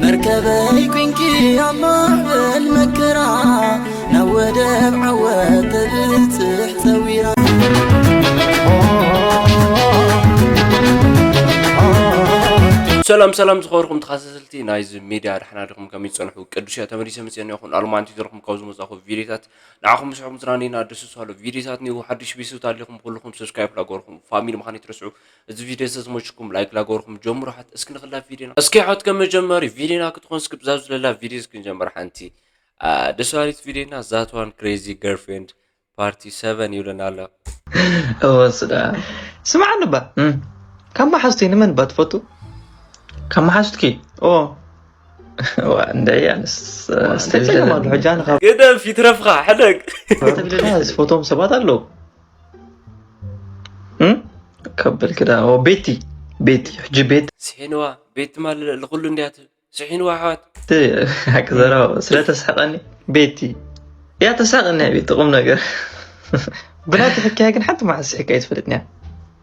መርከበይ ኩንኪ ኣብ ማዕበል መከራ ናብ ወደብ ዓወት ተብጽሕ ጸዊራ። ሰላም ሰላም ዝኸበርኩም ተኸታተልቲ ናይዚ ሚድያ፣ ደሕና ዲኹም? ከመይ ጸንሑ? ቅዱስ እያ ተመሊሰ መጽኤ እኒኦ። ይኹን ኣልማንቲ ዘለኹም ካብ ዝመጻኹ ቪድዮታት ንዓኹም ምስሕኩም ዝናኒና ደስ ዝሃሉ ቪድዮታት እኒኡ። ሓድሽ ቤተሰብ ኣለኹም፣ ኩልኹም ሰብስክራይብ ላገርኩም ፋሚሊ ምዃን ይትረስዑ። እዚ ቪድዮ ዝተዝመችኩም ላይክ ላገርኩም ጀምሩ። ሓት እስኪ ንኽላ ቪድዮና እስኪ ሓት ከም መጀመሪ ቪድዮና ክትኾን እስኪ ብዛብ ዝለላ ቪድዮ እስኪ ንጀምር። ሓንቲ ደስ ባሪት ቪድዮና ዛትዋን ክሬዚ ገርፍሬንድ ፓርቲ ሰቨን ይብለና ኣሎ። እወ ስዳ ስምዓኒ ባ ካብ መሓዝቲ ንመን ባ ትፈቱ? ካብ መሓዝትኪ? ኦ ዋ እንደይ ኣነስ እንታይ ጸገም ኣሎ? ሕጂ ኣነ ካብ ግደፍ ይትረፍኻ ሕደግ። ዝፈቶም ሰባት ኣለዉ። እም? ከብል ክዳ ኦ ቤቲ ቤቲ ሕጂ ቤቲ ስሒንዋ ቤቲ ማለ ልኹሉ እንዲያት ስሒንዋ ኣሕዋት። ሓቂ ዘረባ ስለ ተስሕቐኒ ቤቲ እያ ተስሕቐኒ። ቤቲ ቁም ነገር ብናይ ትሕክያ ግን ሓንቲ መዓስ ስሒካ ኣይትፈልጥን እያ።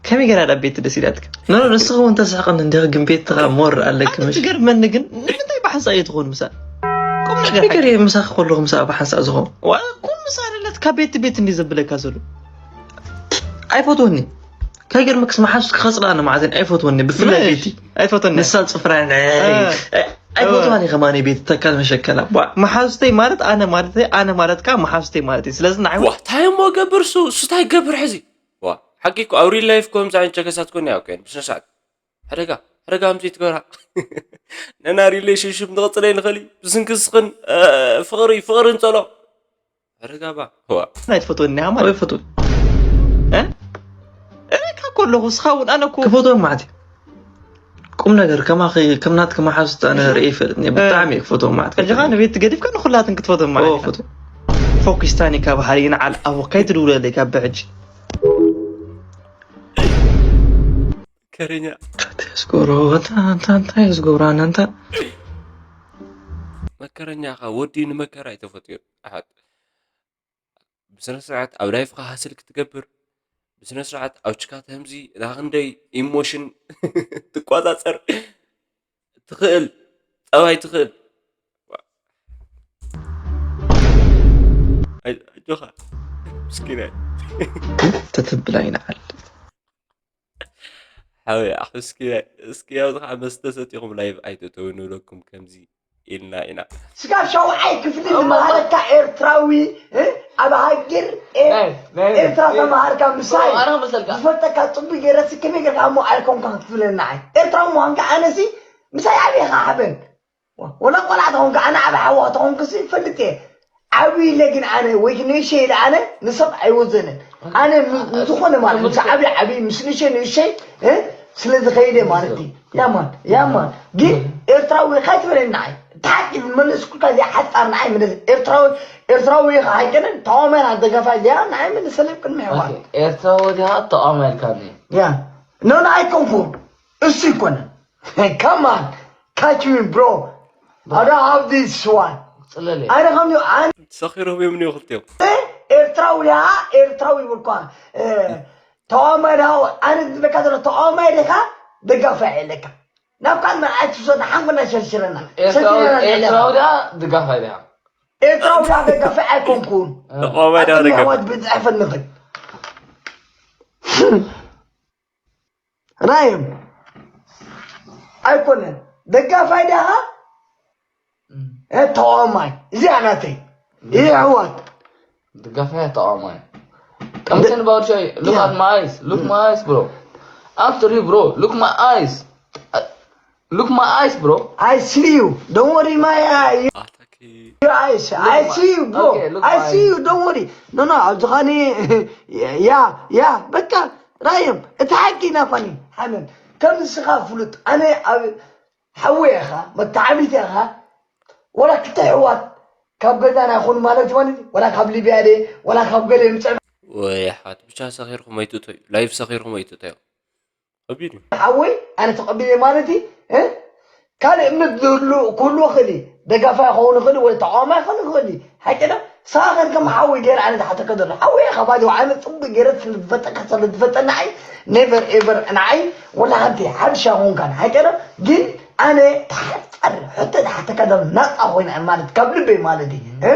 ከመይ ገይራ ዳ ቤቲ ደስ ኢላትካ? ኖ ንስኻ እውን ተስሕቐኒ እንዲኻ ግን ቤትኻ ሞር ኣለኪ ኣነ ምሽ ትገርመኒ ግን ንምንታይ ብሓንሳእ እየ ትኾን ምሳ ቁም ነገር ነገር እየ ምሳኺ ከለኹ ምሳ ብሓንሳእ ዝኾን ዋ ኩሉ ምሳ ኣለትካ ቤቲ ቤቲ እንዲ ዘብለካ ዘሎ ኣይፈትወኒ። ከይገርመክስ መሓዙት ክኸፅላ ኣነ መዓዘን ኣይፈትወኒ ብፍላይ ምሽ ቤቲ ኣይፈትወኒ። ንሳ ፅፍራ እ። ኣይፈትዋን እየ ከማኒ ቤቲ ተካል መሸከላ ቧ። መሓዙተይ ማለት ኣነ ማለት ኣነ ማለት ከዓ መሓዙተይ ማለት እዩ። ስለዚ ንዓይ ዋ እንታይ እሞ ገብር ሱ ሱ እንታይ ገብር ሕዚ ዋ ሓቂ እኮ ኣብ ሪል ላይፍ ኮም ዝዓይን ጨከሳት ኮን ያው ከን ብስነ ስርዓት ሕደጋ ሕደጋ ምዚ ትገብራ ነና ሪሌሽንሽፕ ንቕፅለ ንኽእል እዩ ብስንክስኽን ፍቕሪ ፍቕሪ ንፀሎ ሕደጋ ባ ዋ ናይ ትፈትወኒ ኢኻ ማለት ወይ ፍቱን እ? እረካ ከለኹ እስኻ እውን ኣነ እኮ ክፈትዎም ማለት እዩ። ቁም ነገር ከማኺ ከም ናትኪ መሓዙት ኣነ ርኢ ይፈልጥኒ ብጣዕሚ እየ ክፈትዎም ማለት ሕጂ ኸዓ ንቤት ገዲፍካ ንኹላትን ክትፈትዎም ማለት ኦ ኢኻ። ፍቱን ፎኪስታኒ ካብ ሃሪ ንዓል ኣቦ ከይትድውለለይ ካብ ብሕጂ ከረኛ እንታይ ዝገብሮ እንታይ እንታይ እንታይ ዝገብሮ ኣነ እንታይ መከረኛ ኻ ወዲ ንመከራ ኣይተፈትዮ ኣሓት ብስነ ስርዓት ኣብ ላይፍካ ሃስል ክትገብር ብስነ ስርዓት ኣብ ችካ ተምዚ ናክንደይ ኢሞሽን ትቆጻጸር ትኽእል ጸባይ ትኽእል ኣጆኻ ምስኪናይ ተትብላ ይንዓል ሓወይ ኣሕ እስኪ እስኪ ኣብዚ ከዓ መስተ ሰቲኹም ላይቭ ኣይተተው ንብለኩም ከምዚ ኢልና ኢና። ስጋብ ሻውዓይ ክፍሊ ዝመሃረካ ኤርትራዊ እ፣ ኣብ ሃገር ኤ- ናይ- ናይ- ኤርትራ ናይ- ተማሃርካ ምሳይ ኣረ መሰልካ። ዝፈልጠካ ጽቡቅ ገይረሲ ከመይ ጌርካ እሞ ኣይኮንካ ክትብለና ኣይ ኤርትራዊ ምዃንካ ኣነሲ ምሳይ ዓብኻ ሓበን ወላ ቆልዓ ተኾንካ ኣነ ዓብ ሓዋ ተኾንኩሲ ይፈልጥ እየ ዓብይ ኢለ ግን ኣነ ወይ ንእሸይ ኢለ ኣነ ንሰብ ኣይወዘንን ኣነ ም- ንዝኾነ ማለት ምስ ዓብይ ዓብይ ምስ ንእሸይ ንእሸይ እ? ስለ ዝኸይደ ማለት እዩ ያማን ያማን ግን ኤርትራዊ ኢኻ ኣይትበለኒ ንዓይ እቲ ሓቂ ዝመለስኩልካ እዚኣ ሓፃር ንዓይ ምለስ ኤርትራዊ ኤርትራዊ ኢኻ ኣይገነን ተቃዋማይ ኢና ደጋፋይ እዚኣ ንዓይ ምልሰለይ ቅድሚ ሕዋት ኦኬ፣ ኤርትራዊ ዲኻ ተቃዋማይ ኢልካኒ? ያ ኖ ንዓይ ኮንኩ እሱ ይኮነን Come on, catch me, bro. I don't have this one. ጽለል እየ። ኣነ ከም ኣነ ሰኺሮም እዮም እኒኦ ክልቲኦም። ኤርትራዊ ያ ኤርትራዊ ይብልኳ ተዋመዳው ኣነ ዝበካ ዘሎ ተዋማይ ዲኻ ደጋፋይ ኣለካ ናብ ካል መርዓይ ትውሰድ ሓንጎና ሸርሽረና ኤርትራዊ ሸርሽረና ንዕለኻ። ኤርትራዊ ድኣ ድጋፋይ ድኣ ኤርትራዊ ዳ ደጋፋይ ኣይኮንኩን ተቋማይ ዳ ደጋፋይ ኣሕዋት ብዝሕፈት ንኽእል ራዮም ኣይኮነን ደጋፋይ ዳኻ ተቃዋማይ እዚኣ ናተይ ይሕዋት ደጋፋይ ተቃዋማይ Come to about show. Look at my eyes. Look my eyes, bro. After you, bro. Look my eyes. Uh, Look my eyes, bro. I see you. Don't worry, my eye. Attack. Your eyes. I see you, bro. Okay, look I my see eyes. You. Don't worry. No, no. Abdulghani. Yeah, yeah. But uh, Ryan, it's hacky na funny. Hanan. Come to Sika Flut. Ane, I, how we are, but Tabitha. What I tell you what. ካብ ገዛና ይኹን ማለት ማለት ወላ ካብ ሊብያ ደ ወላ ካብ ገለ ምፀ ወይ ኣሕዋት ብቻ ሰኺርኩም ኣይትእተዩ ላይፍ ሰኺርኩም ኣይትእተዩ ከቢድ እዩ። ሓወይ ኣነ ተቐቢለ ማለት እዩ እ? ካልእ እምነት ዝህሉ ክህሉ ይኽእል እዩ ደጋፋይ ክኸውን ይኽእል ወይ ተቃዋማይ ክኸውን ይኽእል እዩ ሓቂ ዶ ንስኻ ከን ከም ሓወይ ገይረ ኣነ ዝሓተከ ዘሎ ሓወይ ኢኻ ባዶ ኣነ ፅቡቅ ገይረ ስለዝፈጠካ ስለዝፈጠና ኣይ never ever ንዓይ ወላ ሓንቲ ሓድሽ ኣይኮንካን ሓቂ ዶ ግን ኣነ ተሓ- ኣረ፣ ሕቶ ዝሓተካ ዶ ናጻ ኮይነ ማለት ካብ ልበይ ማለት እዩ። እ?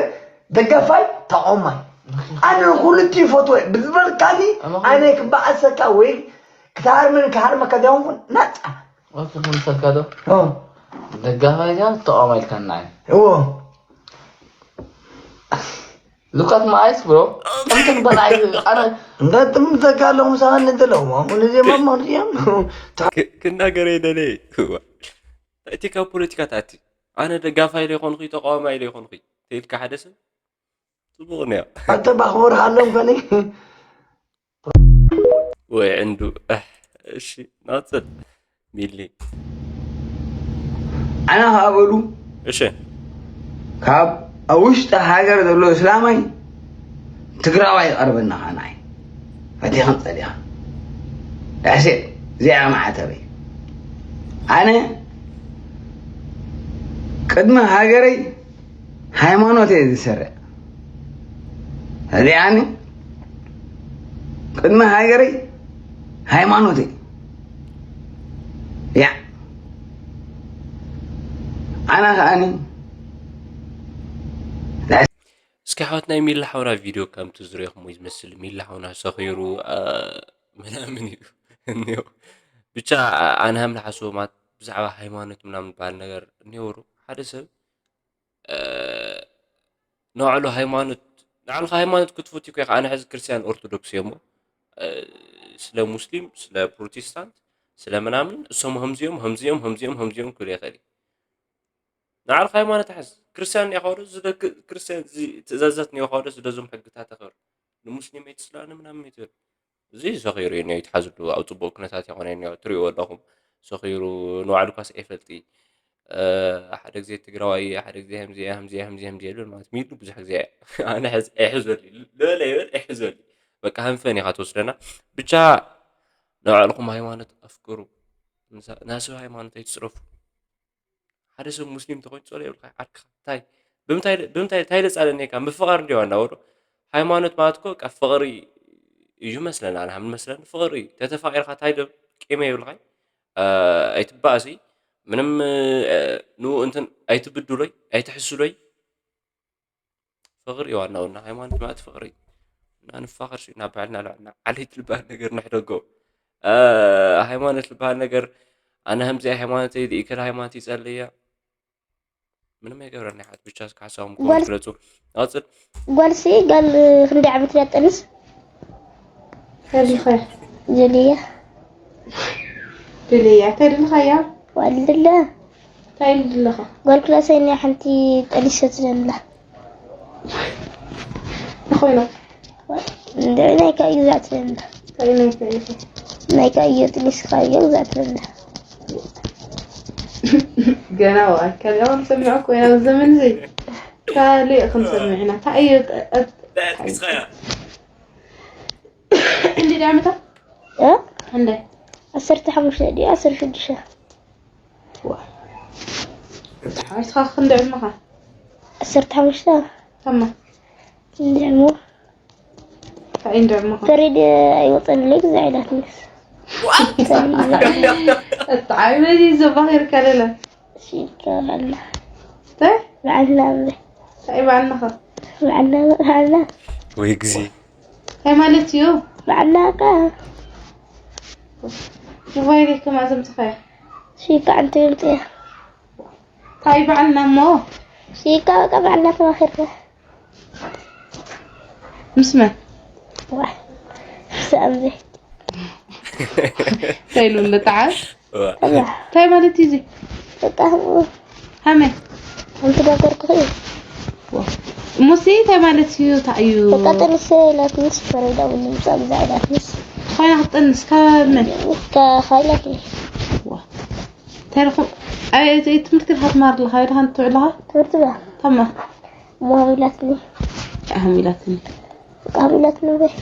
ደጋፋይ ተቃዋማይ። ኣነ ንኹልቲኡ ይፈትዎ እየ። ብዝበልካኒ ኣነ ክበኣሰካ ወይ ክትሃርመኒ ክሃርመካ ዘይኮንኩን ናጻ። ወኪ ክምሰልካ ዶ? ኦ፣ ደጋፋይ ዲያ ተቃዋማይ ኢልካና እዩ። እዎ። Look at my eyes, bro. እንትን በላይ አረ እንዳትም ዘጋለው ምሳን እንትለው አሁን እዚህ ማማን ሲያም ክናገር የደለ እቲ ካብ ፖለቲካ ታቲ ኣነ ደጋፋይ ኢለ ይኾንኩ ተቃዋማይ ኢለ ይኾንኩ ተይልካ ሓደ ሰብ ጽቡቕ ነያ ኣተ ባኽብር ሃሎም ከኒ ወይ ዕንዱ እህ፣ እሺ ናጽል ሚሊ ኣና ከኣ በሉ እሺ ካብ ኣብ ውሽጢ ሃገር ዘሎ እስላማይ ትግራዋይ ይቐርበና ከኣ ንዓይ ፈቲኽን ጸሊኻ ሕሴ እዚኣ ማዕተበይ ኣነ ቅድሚ ሃገረይ ሃይማኖት እየ ዝሰርዕ እዚኣኒ ቅድሚ ሃገረይ ሃይማኖት እየ ያ ኣና ከኣኒ እስኪ ሓወት ናይ ሚላ ሓውና ቪድዮ ከምቲ ዝሪኦኹም ዝመስል ሚላ ሓውና ሰኺሩ ምናምን እዩ እኒኦ ብቻ ኣነ ሃም ዝሓስቦ ማለት ብዛዕባ ሃይማኖት ምናምን በሃል ነገር እኒወሩ ሓደ ሰብ ንባዕሉ ሃይማኖት ንዓልካ ሃይማኖት ክትፉት እኮ ኢኻ ኣነ ሕዚ ክርስትያን ኦርቶዶክስ እየ እሞ ስለ ሙስሊም ስለ ፕሮቴስታንት ስለ ምናምን እሶም ከምዚኦም ከምዚኦም ከምዚኦም ከምዚኦም ክብል ይኽእል እዩ ንዓልካ ሃይማኖት ሓዝ ክርስትያን እኒኻ ዶ ዝደክ ክርስትያን ትእዛዛት እኒኻ ዶ ዝደዞም ሕግታት ተኽብር ንሙስሊም ኣይትስላኒ ምናምን ኣይትብል እዚ ሰኺሩ እዩ እኒኦ ይትሓዝሉ ኣብ ፅቡቅ ኩነታት ይኾነ እኒኦ ትሪእዎ ኣለኹም ሰኺሩ ንባዕሉ ኳስ ኣይፈልጢ ሓደ ግዜ ትግራዋይ ሓደ ግዜ ከምዚ ከምዚ ከምዚ ከምዚ ይብል ማለት ሚሉ ብዙሕ ግዜ ኣነ ኣይሕዘሉ ልበለ ይብል ኣይሕዘሉ በቃ ሃንፈን ኢኻ ትወስደና ብቻ ንባዕልኹም ሃይማኖት ኣፍቅሩ ናስብ ሃይማኖት ኣይትፅረፉ ሓደ ሰብ ሙስሊም ተኮይኑ ፀሎ የብልካ ዓርክኻ እንታይ ብምንታይ እንታይ ለፃለኒ ካ ምፍቃር እንዲ ዋና ወዶ ሃይማኖት ማለት ኮ ካብ ፍቅሪ እዩ መስለና ንሃምን መስለኒ ፍቅሪ እዩ ተተፋቂርካ እንታይ ዶ ቂመ የብልካ ኣይትባእሲ ምንም ንኡ እንትን ኣይትብድሎይ ኣይትሕስሎይ ፍቅሪ እዩ ዋና ወና ሃይማኖት ማለት ፍቅሪ እዩ እና ንፋቀር ሲ ናብ ባዕልና ልዕልና ዓሌት ልበሃል ነገር ንሕደጎ ሃይማኖት ልበሃል ነገር ኣነ ከምዚኣ ሃይማኖተይ ዝእከል ሃይማኖት ይጸልያ ምንም ኣይገብረና ይሓት ብቻ እስከ ሓሳቦም ክኾኑ ፍለጹ ኣጽል ጓልሲ ጋል ክንደይ ዓመት እያ ጠንስ ከሊኸ ጀልያ ድልያ ተድልኻያ ዋልድለ እንታይ ኢሉ ኣለኻ ጓል ክላሰይ ናይ ሓንቲ ጠሊሰት ዘላ ዝኾይኖ ናይ ካዩ ግዛት ዘላ እንታይ ናይ ከይኸ ናይ ካዩ ጥሊስ ካዩ ግዛት ዘላ ገና ዋ ከሊኦም ሰሚዑ ኮይና ዘመን ዘይ ካልእ ክንሰምዕ ኢና እንታይ እዩ እንዲ ዳምታ እ እንደ ዓሰርተ ሓሙሽተ ድዩ ዓሰርተ ሽዱሽተ ሓዊስካ ክንዲ ዕድመኻ ዓሰርተ ሓሙሽተ ተማ እንድዕሞ እንታይ እንዲ ዕድመኻ ፈሪድ ኣይወፀንለይ ግዛ ኢላትንስ እትዓይበዚ ዘባኺርካ ለለ ሽከረላ እንታይ በዓልና እምበ እንታይ በዓልናኻ በዓልና በዓልና ወይ ግዜ እንታይ ማለት እዩ በዓልና ቃ ሞባይል ከማዘምፅኻዮ ሽካ ኣንተ ይምፅያ እንታይ በዓልና እሞ ሽካ በቃ በዓልና ተማኺርና ምስ መን ዋ ሰኣምዘ እንታይ ኢሉ ኣለጣዓል ኣላ እንታይ ማለት እዩ እዚ በቃ ሃመይ ከምቲ ነገርኩ እዩ ሙሲ እንታይ ማለት እዩ እንታይ እዩ በቃ ጥንስ ኢላትንስ ፈረዳ እውን ምጻ ብዛ ኢላትንስ ኮይና ክትጠንስ ካብ መን ከኻይላትኒ እንታይ ኢልኩም ኣይ ትምህርቲ ኢልካ ትማር ኣለኻ ኢልካ ትውዕል ኣለኻ ትምህርቲ ባ ታማ ሞሃም ኢላትኒ ኣህም ኢላትኒ በቃ ኢላትኒ በይ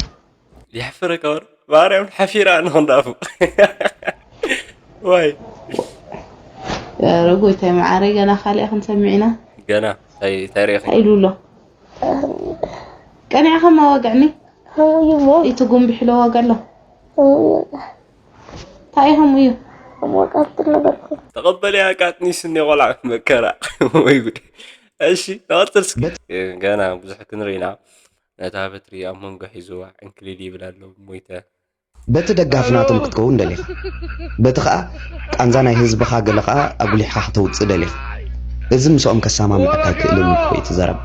የሕፍረካ ወር ማርያም ሓፊራ ንኽንዳፉ ዋይ ኧረ ጎይታይ መዓረይ ገና ካሊኣ ክንሰምዕ ኢና ገና እንታይ እንታይ ርኢኺ እንታይ ኢሉ ኣሎ ቀኒዕኻ ማዋግዕኒ ከምኡ እዩ እሞ እቲ ጉንብሕ ኢሎ ዋጋ ኣሎ ከምኡ እዩ እንታይ እዩ ከምኡ እዩ ወቃጥል ነበርኩ። ተቐበልያ ቃጥኒ ስኒ ቆልዓ መከራ። ወይ ጉድ። እሺ፣ ንቐጽል እስኪ። ገና ብዙሕ ክንርኢ ኢና። ነታ በትሪ ኣብ መንጎ ሒዝዋ ዕንክሊል ይብል ኣሎ፣ ሞይተ። በቲ ደጋፊ ናቶም ክትከውን ደሊኻ፣ በቲ ኸኣ ቃንዛ ናይ ህዝብኻ ገለ ኸኣ ኣጉሊሕኻ ክተውጽእ ደሊኻ፣ እዚ ምስኦም ከሰማምዐካ ኣይክእልን እዩ እኮ እቲ ዘረባ።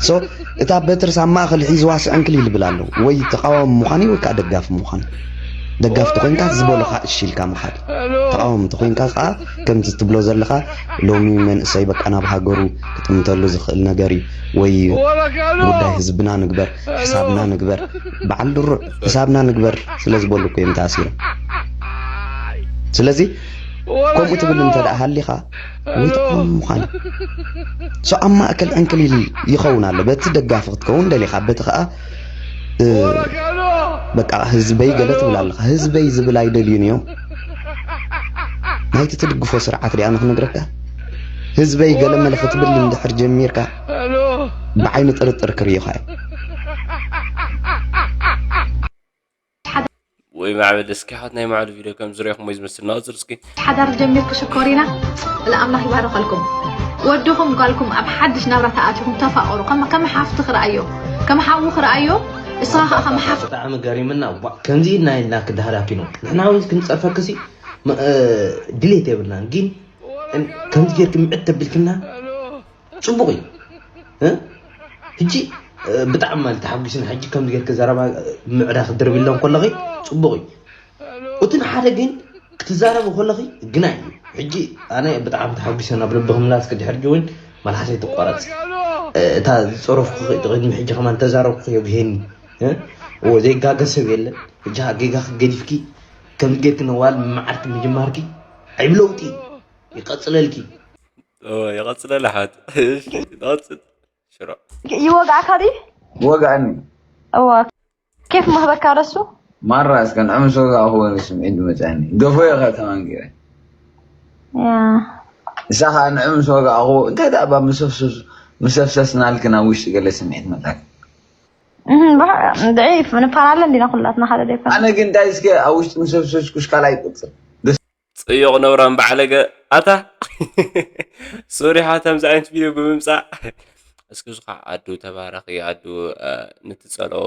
ሶ እታ በትርስ ኣብ ማእኸል ሒዝዋስ ዕንክሊል ይብል ኣሎ። ወይ ተቓዋሚ ምዃን እዩ ወይ ከኣ ደጋፊ ምዃን እዩ። ደጋፊ ተኾይንካ ዝበሎኻ እሺ ኢልካ ምኻድ እዩ። ተቓዋሚ ተኾይንካ ከኣ ከምቲ ትብሎ ዘለኻ ሎሚ መንእሰይ በቃ ናብ ሃገሩ ክጥምተሉ ዝኽእል ነገር እዩ። ወይ ጉዳይ ህዝብና ንግበር፣ ሕሳብና ንግበር፣ በዓል ድሩዕ ሕሳብና ንግበር ስለ ዝበሉ እኮ እዮም ተኣሲሮም። ስለዚ ከምኡ ትብል እንተ ደኣ ሃሊኻ ወይ ተቃዋሚ ምዃን ሶ ኣብ ማእከል ዕንክሊል ይኸውን ኣሎ። በቲ ደጋፊ ክትከውን ደሊኻ፣ በቲ ኸኣ እ፣ በቃ ህዝበይ ገለ ትብል ኣለኻ። ህዝበይ ዝብል ኣይደልዩን እዮም። ናይቲ ትድግፎ ስርዓት ዲኣ ንኽነግረካ፣ ህዝበይ ገለ መለ ክትብል እንድሕር ጀሚርካ ብዓይኒ ጥርጥር ክርእዩኻ እዮም። ወይ ማዕበል እስኪ ሓት ናይ ማዕበል ቪድዮ ከም ዝሪእኹም ወይ ዝመስል ናውፅር እስኪ ሓዳር ጀሚርኩ ሽኮሪና። ለኣምላኽ ይባርኸልኩም። ወድኹም ጓልኩም ኣብ ሓድሽ ናብራ ተኣቲኹም ተፋቐሩ። ከም ከም ሓፍቲ ክረኣዮ፣ ከም ሓዉ ክረኣዮ፣ እስኻ ኸኣ ከም ሓፍቲ። ብጣዕሚ ገሪምና። ዋ፣ ከምዚ ኢልና ኢልና ክዳሃዳኪ ነው። ንሕና እውን ክንጸርፈክሲ ም-፣ እ፣ ድሌት የብልናን። ግን እን-፣ ከምዚ ጌርኪ ምዕድ ተቢልክና ጽቡቕ እዩ። እ? ሕጂ፣ እ፣ ብጣዕሚ ማለት ተሓጒስና። ሕጂ ከምዚ ጌርኪ ዘረባ፣ እ፣ ምዕዳ ክድርብሎም ከለኺ ጽቡቕ እዩ። እቲ ንሓደ ግን ክትዛረቢ ከለኺ ግናይ እዩ። ሕጂ ኣነ ብጣዕሚ ተሓጒሰ ናብ ልቢ ክምላስኪ ድሕሪ እውን መልሓሰይ ትቋረጽ። እ፣ እታ ዝጸረፍኩኺ ቅድሚ ሕጂ ከማን ተዛረብኩኺ የጉሄኒ። እ? እዎ ዘይጋገ ሰብ የለን። ሕጂ ጌጋኺ ገዲፍኪ ከምዚ ጌርኪ ነዋል ምምዓርኪ ምጅማርኪ ዓይቢ ለውጢ ይቐጽለልኪ። ይቐጽለላ ሓት ይቐጽል ሽሮ ይወግኣካ ድዩ? ወግኣኒ እዋ ኬፍ መህበካ ረሱ ማራ እስከ ንዑ ምስ ወጋእኽዎ ስምዒት ዝመፅኣኒ ገፎ ኢኻ ተማንጊረ ያ ንሳ ከዓ ንዑ ምስ ወጋእኽዎ እንታይ ደኣ ባ ምሰፍሰስ ምሰፍሰስ ናልክን ኣብ ውሽጢ ገለ ስምዒት መፃኪ እህ፣ ብሓ- ድዒፍ ንፋን ኣለ እንዲና ኩላትና ሓደ ደይኮን ኣነ ግን እንታይ እስከ ኣብ ውሽጢ ምሰፍሰስኩስ ካልኣይ ቁፅር ጽዩቕ ነውራም በዓለገ ኣታ ሶሪ ሓታ ከምዚ ዓይነት ቪድዮ ብምምጻእ እስኪ ዝኻ ኣዱ ተባረኺ ኣዱ ንትጸልኦ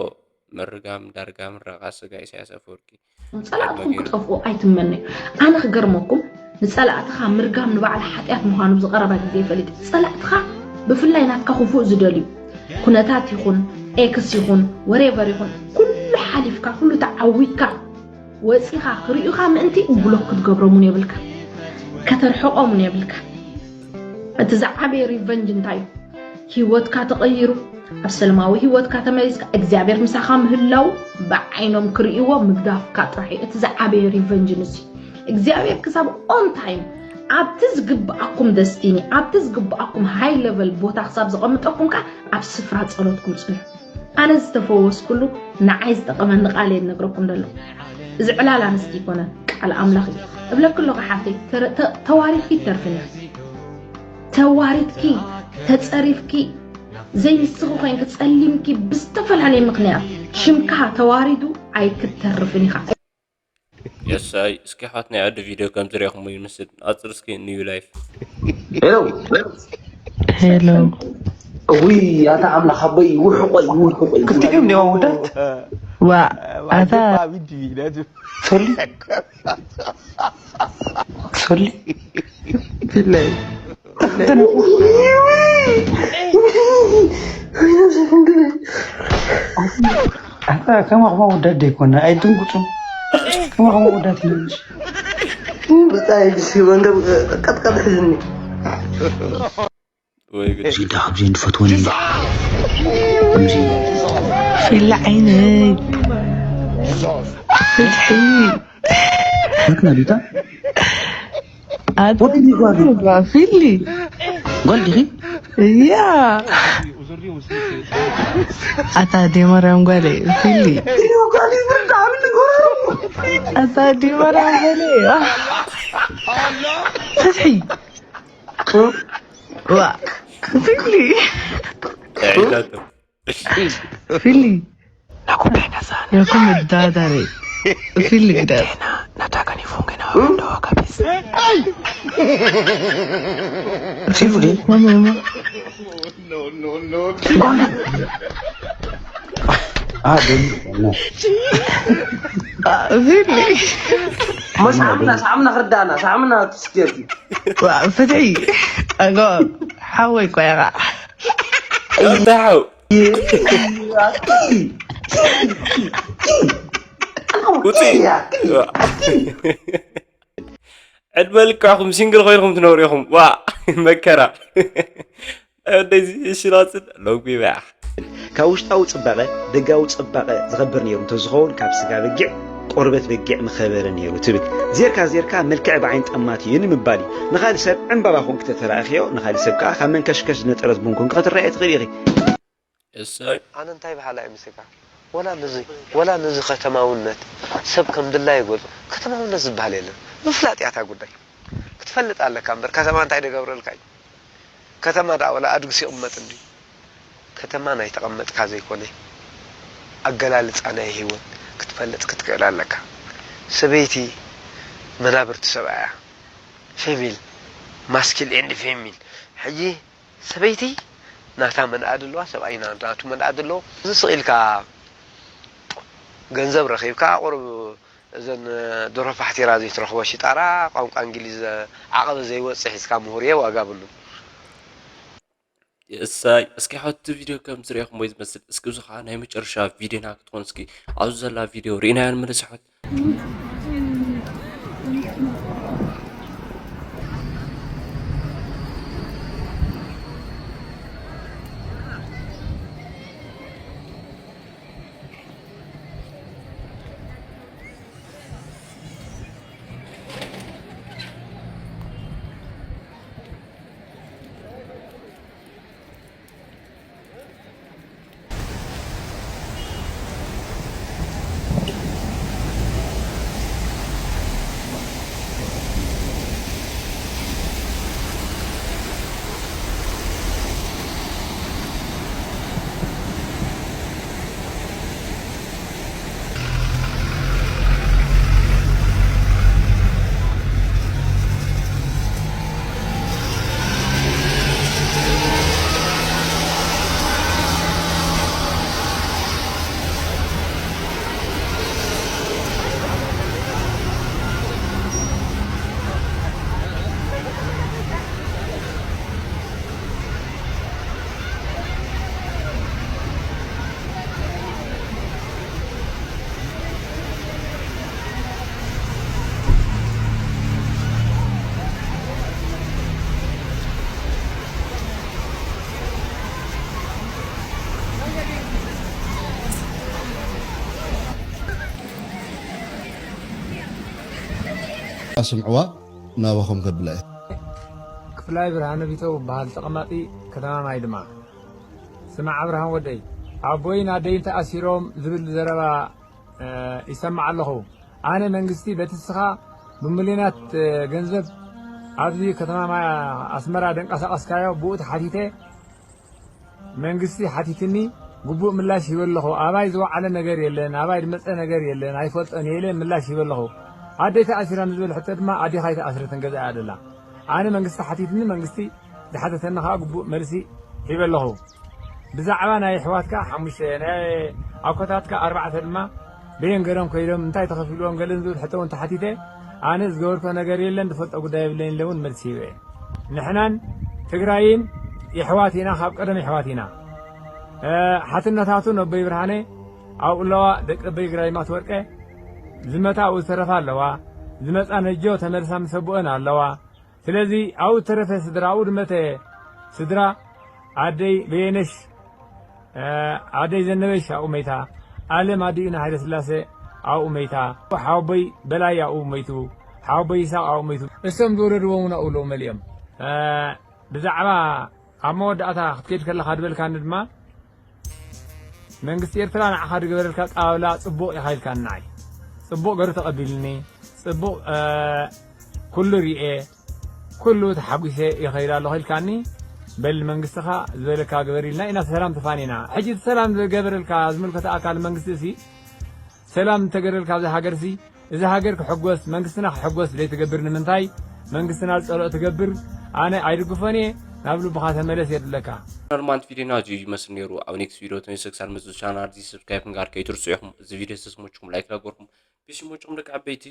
ምርጋም ዳርጋ ምረቓ ስጋ ኢሳያስ ኣፈወርቂ ጸላእትኹም ክጠፍኡ ኣይትመነዩ። ኣነ ክገርመኩም ንጸላእትኻ ምርጋም ንባዕላ ሓጢኣት ምዃኑ ብዝቐረባ ግዜ ፈሊጠ። ጸላእትኻ ብፍላይ ናትካ ክፉእ ዝደልዩ ኩነታት ይኹን ኤክስ ይኹን ወሬቨር ይኹን ኩሉ ሓሊፍካ ኩሉ ተዓዊትካ ወጺኻ ክርእዩኻ ምእንቲ ብሎክ ክትገብሮም እውን የብልካ ከተርሕቖም እውን የብልካ። እቲ ዝዓበየ ሪቨንጅ እንታይ እዩ? ህይወትካ ተቐይሩ ኣብ ሰለማዊ ህይወትካ ተመሊስካ እግዚኣብሔር ምሳኻ ምህላው ብዓይኖም ክርእይዎ ምግዳፍካ ጥራሕ እዩ እቲ ዝዓበየ ሪቨንጅ ንሱ እግዚኣብሔር ክሳብ ኦን ታይም ኣብቲ ዝግብኣኩም ደስቲኒ ኣብቲ ዝግብኣኩም ሃይ ለቨል ቦታ ክሳብ ዘቐምጠኩም ከኣ ኣብ ስፍራ ጸሎትኩም ጽንሑ ኣነ ዝተፈወስኩሉ ንዓይ ዝጠቐመኒ ቃል እየ ዝነግረኩም ዘሎ እዚ ዕላል ኣንስቲ ይኮነን ቃል ኣምላኽ እዩ እብለኪ ኣለኹ ሓፍተይ ተዋሪድኪ ይተርፍን እዩ ተዋሪድኪ ተጸሪፍኪ ዘይንስኺ ኮይንኪ ጸሊምኪ ብዝተፈላለየ ምኽንያት ሽምካ ተዋሪዱ ኣይክተርፍን ኢኻ። የሳይ እስኪ ሓት ናይ ዓዲ ቪድዮ ከም ዝሪእኹሞ ይመስል ኣጽር እስኪ ኒው ላይፍ ሄሎ ሄሎ ውይ ኣታ ኣምላኽ ኣቦይ ውሕቆይ ውሕቆይ ክትጥቅም ዲማ ውዳት ዋ ኣታ ሶሊ ሶሊ ቢላይ ኣታ ከማኹም ውዳት ደይኮና ኣይድንጉፁ ከማኹም ውዳት ኢና ብጣይ ግሲ መንገብ ቀጥቀጥ ሕዝኒ ወይ ጉድ እዚ እንዳ ካብዚ እንድፈትወን እንዶ እዚ ፊላ ዓይነይ ፍትሒ ናትና ዲታ ኣታ ፊሊ ጓል ዲኺ እያ ኣታ ደመርያም ጓለይ ፊሊ ኣታ ደመርያም ጓለይ ፍትሒ ዋ ፊሊ ተዒዛቶ ፊሊ ናኩም ናይ ነዛ ነኩም ዳዳሬ ፊሊ ግዳ ናታ ከኒፉን ገና Undo kabisa. Sivuli. Ah, dulu. Sivuli. Mas amna, samna kerdana, samna tisketi. Wa, fati. Ago, hawai ko ya. Tahu. ውፂ። ዕድመ ልካኹም ሲንግል ኮይንኩም ትነብሩ ኢኹም። ዋ፣ መከራ። እንደዚ ሽላፅን ሎጊ ባሕ። ካብ ውሽጣዊ ጽባቐ ደጋዊ ጽባቐ ዝኸብር ነይሩ እንተዝኸውን፣ ካብ ስጋ በጊዕ ቆርበት በጊዕ ምኸበረ ነይሩ ትብል። ዜርካ ዜርካ መልክዕ ብዓይኒ ጠማት እዩ ንምባል እዩ። ንኻልእ ሰብ ዕምባባ ኮንክ ተተራእኽዮ፣ ንኻልእ ሰብ ከኣ ካብ መንከሽከሽ ዝነጠረት ቡን ኮንክ ክትረኣየ ትኽእል ኢኺ። እሰይ። ኣነ እንታይ በሃላይ ምስልካ? ወላ ነዚ፣ ወላ ነዚ ከተማውነት ሰብ ከም ድላዩ ይገልጾ። ከተማውነት ዝበሃል የለን። ምፍላጥ እያ እታ ጉዳይ። ክትፈልጥ ኣለካ እምበር ከተማ እንታይ ደገብረልካ እዩ? ከተማ ደኣ ወላ ኣድግስ ይቕመጥ እንድዩ። ከተማ ናይ ተቐመጥካ ዘይኮነ፣ ኣገላልጻ ናይ ህይወት ክትፈልጥ ክትክእል ኣለካ። ሰበይቲ መናብርቲ ሰብኣያ፣ ፌሚል፣ ማስኪል ኤንድ ፌሚል። ሕጂ ሰበይቲ ናታ መንኣድ ኣለዋ፣ ሰብኣይ ና-፣ ናቱ መንኣድ ኣለዎ። እዚ ስቕ ኢልካ ገንዘብ ረኺብካ፣ ቁሩብ እዘን ደርሆ ፋሕቲራ ዘይትረኽቦ ሽጣራ፣ ቋንቋ እንግሊዝ ዓቐበ ዘይወጽእ ሒዝካ ምሁር እየ፣ ዋጋ ብሉን። እሰይ፣ እስኪ ሕቲ ቪድዮ ከም ዝሪእኹም ወይ ዝመስል፣ እስኪ እዚ ኸዓ ናይ መጨረሻ ቪድዮና ክትኾን፣ እስኪ ኣብዚ ዘላ ቪድዮ ርኢናያ ንመለስ ኣሕዋት። ኣስምዕዋ፣ ናባኹም ከብላ እየ። ክፍላይ ብርሃነ ቢተው እበሃል፣ ተቐማጢ ከተማ ማይ ድማ። ስማዕ ኣብርሃም ወደይ፣ ኣቦይን ኣደይን ተኣሲሮም ዝብል ዘረባ፣ እ፣ ይሰማዕ ኣለኹ። ኣነ መንግስቲ በቲ እስኻ ብሚልዮናት፣ እ፣ ገንዘብ ኣብዚ ከተማ ማ-፣ ኣስመራ ደንቀሳቐስካዮ ብኡ ተሓቲተ መንግስቲ ሓቲትኒ፣ ግቡእ ምላሽ ሂበ ኣለኹ። ኣባይ ዝወዓለ ነገር የለን፣ ኣባይ ዝመጸ ነገር የለን፣ ኣይፈልጦን እየ ኢለ ምላሽ ሂበ ኣለኹ። ኣደይ ተኣሲራ ንዝብል ሕቶ ድማ ኣዴኻ ኣይተኣስረትን፣ ገዛ እያ ዘላ። ኣነ መንግስቲ ሓቲትኒ፣ መንግስቲ ዝሓተተኒ ከኣ ግቡእ መልሲ ሂበ ኣለኹ። ብዛዕባ ናይ ኣሕዋትካ ሓሙሽተ፣ ናይ ኣኮታትካ ኣርባዕተ ድማ በየን ገይሮም ከይዶም፣ እንታይ ተኸፊልዎም ገለ ንዝብል ሕቶ እውን ተሓቲተ፣ ኣነ ዝገበርኮ ነገር የለን፣ ዝፈልጦ ጉዳይ የብለይን ኢለ እውን መልሲ ሂበ እየ። ንሕናን ትግራይን የሕዋት ኢና፣ ካብ ቀደም የሕዋት ኢና። እ፣ ሓትነታቱ ነቦይ ብርሃነ ኣብኡ ኣለዋ፣ ደቂ ኣቦይ ግራይማት ወርቀ ዝመታ ኣብኡ ዝተረፋ ኣለዋ፣ ዝመጻ ነጆ ተመልሳ ምስ ኣቦአን ኣለዋ። ስለዚ ኣብኡ ዝተረፈ ስድራ፣ ኣብኡ ዝመተ ስድራ፣ ኣደይ በየነሽ፣ እ፣ ኣደይ ዘነበሽ ኣብኡ መይታ፣ ኣለም ኣዲኡና ሃይለ ስላሴ ኣብኡ መይታ፣ ሓወቦይ በላይ ኣብኡ መይቱ፣ ሓወቦይ ይስሐቅ ኣብኡ መይቱ። እሶም ዝወለድዎም እውን ኣብኡ ኣለዉ መሊኦም። እ፣ ብዛዕባ ኣብ መወዳእታ ክትከይድ ከለኻ ዝበልካኒ ድማ፣ መንግስቲ ኤርትራ ንዓኻ ዝገበረልካ ኣቀባብላ ጽቡቕ ኢኻ ኢልካኒ። ንዓይ ጽቡቕ ገይሩ ተቐቢሉኒ፣ ጽቡቕ፣ እ፣ ኩሉ ሪኤ፣ ኩሉ ተሓጒሰ ይኸይድ ኣለኹ ኢልካኒ። በል መንግስትኻ ዝበለካ ግበር ኢልና ኢና ሰላም ተፋኒና። ሕጂ እቲ ሰላም ዝገበረልካ ዝምልከቶ ኣካል መንግስቲ እሲ፣ ሰላም እንተገረልካ ኣብዚ ሃገርሲ፣ እዚ ሃገር ክሕጎስ መንግስትና ክሕጎስ ዘይትገብር ንምንታይ? መንግስትና ዝጸልኦ ትገብር። ኣነ ኣይድግፎን እየ። ናብ ልብኻ ተመለስ የድለካ። ኖርማንት ቪዲዮና እዚ ይመስል ነይሩ። ኣብ ኔክስት ቪዲዮ ተመልሰ ክሳብ መጽእ ቻናል እዚ ሰብስክራይብ ምግባር ከይትርስዑ ኢኹም። እዚ ቪዲዮ ተስሞችኩም ላይክ ላገርኩም ቢስሞችኩም ደቂ ዓበይቲ